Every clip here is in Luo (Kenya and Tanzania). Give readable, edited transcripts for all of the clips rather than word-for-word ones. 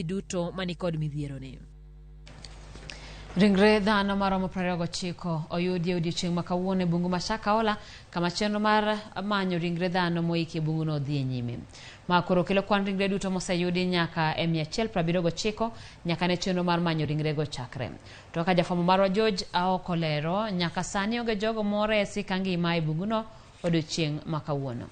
Duto manikod midhieroni. Ringre dhano maromo 29 oyudi e odiechieng' ma kawuono e bungu ma Shakahola kama chenro mar manyo ringre dhano moiki e bunguno dhi e nyime. Ma koro kelo kwan ringre duto moseyudi nyaka e 179 nyaka ne chenro mar manyo ringrego chakre. To kaka jafwambo marwa George Aoko lero, nyaka sani onge jogo moresi ka ngima e bunguno odiechieng' ma kawuono.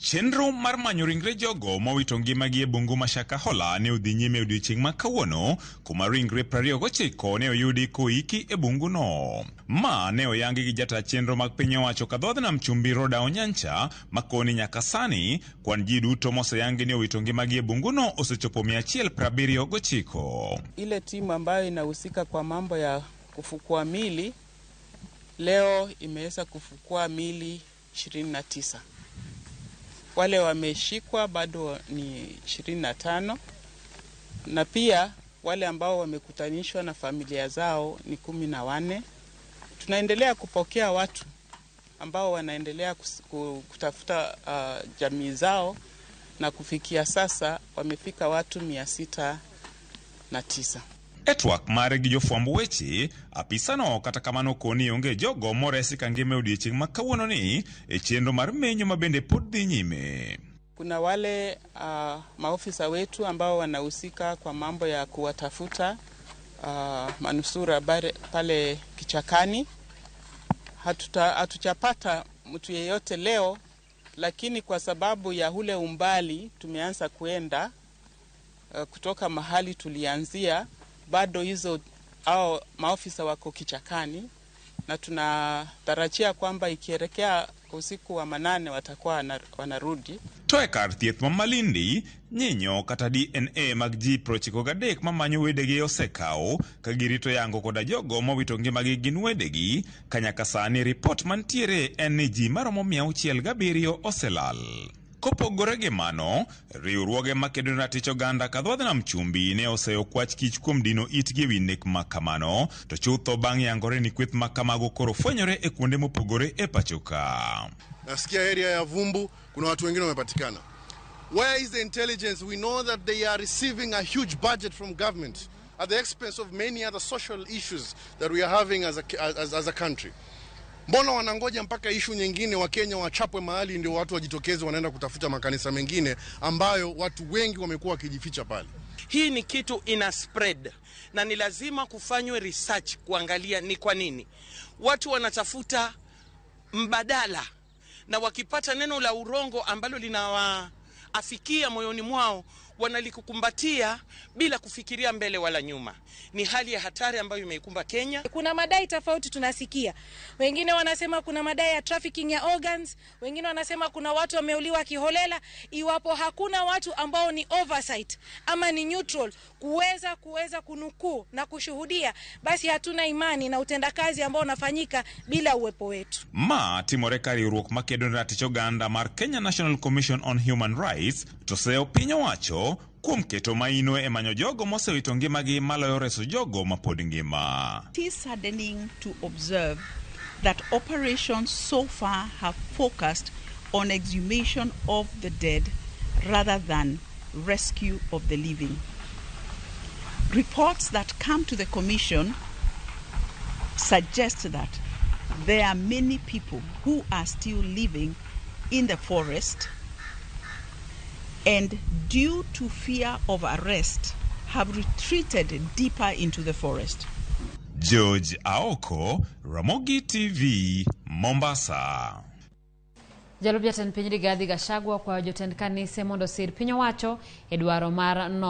Chenro mar manyo ringre jogo mowito ngimagi e bungu ma Shakahola ne odhi nyime e odiechieng' ma kawuono kuma ringre 29 ne oyudi koiki e bunguno. Ma ne oyangi gi jata chenro mag piny owacho kadhodh nam chumbi Rhoda Onyancha makoni nyaka sani kwan ji duto moseyangi ni owito ngimagi e bunguno osechopo 179. Ile timu ambayo inahusika kwa mambo ya kufukua mili leo imeweza kufukua mili 29. Wale wameshikwa bado ni 25 na pia wale ambao wamekutanishwa na familia zao ni 14. Tunaendelea kupokea watu ambao wanaendelea kutafuta jamii zao na kufikia sasa wamefika watu 609. E twak mare gi jofwamb weche, apisano kata kamano koni onge jogo moresi ka ngima e odiechieng' ma kawuono ni e chenro mar menyo ma bende pod dhi nyime. Kuna wale maofisa wetu ambao wanahusika kwa mambo ya kuwatafuta manusura bare, pale kichakani. Hatujapata mtu yeyote leo, lakini kwa sababu ya ule umbali tumeanza kuenda kutoka mahali tulianzia, bado hizo au maofisa wako kichakani na tunatarajia kwamba ikielekea usiku wa manane watakuwa wanarudi. To e kar thieth ma Malindi, nyinyo kata DNA mag ji 93 mamanyo wedegi osekaw ka girito yango koda jogo mowito ngimagi gin wedegi, ka nyaka sani ripot mantiere en ni ji maromo 607 oselal. Kopogore gi mano, riwruoge makedo ne ratich oganda kadhodh nam chumbi ne oseyo kwach kich kuom dino itgi ewi nek ma kamano, to chutho bang' yangore ni kweth ma kamago koro fwenyore e kuonde mopogore e pacho ka. Nasikia area ya Vumbu kuna watu wengine wamepatikana. Where is the intelligence? We know that they are receiving a huge budget from government at the expense of many other social issues that we are having as a country. Mbona wanangoja mpaka ishu nyingine Wakenya wachapwe mahali ndio watu wajitokeze wanaenda kutafuta makanisa mengine ambayo watu wengi wamekuwa wakijificha pale? Hii ni kitu ina spread na ni lazima kufanywe research kuangalia ni kwa nini watu wanatafuta mbadala, na wakipata neno la urongo ambalo linawaafikia moyoni mwao wanalikukumbatia bila kufikiria mbele wala nyuma. Ni hali ya hatari ambayo imeikumba Kenya. Kuna madai tofauti tunasikia, wengine wanasema kuna madai ya trafficking ya organs, wengine wanasema kuna watu wameuliwa kiholela. Iwapo hakuna watu ambao ni oversight ama ni neutral kuweza kunukuu na kushuhudia, basi hatuna imani na utendakazi ambao unafanyika bila uwepo wetu. Ma timore ka riwruok makedo ne ratich oganda mar Kenya National Commission on Human Rights to seyo piny owacho kuom keto maino e manyo jogo mosewito ngimagi maloyo reso jogo mapod ngima. It is saddening to observe that operations so far have focused on exhumation of the dead rather than rescue of the living. Reports that come to the Commission suggest that there are many people who are still living in the forest and, due to fear of arrest, have retreated deeper into the forest. George Aoko, Ramogi TV, Mombasa. Jalup jatend piny Rigathi Gachagua okwayo jotend kanise mondo osir piny owacho e dwaro mar nono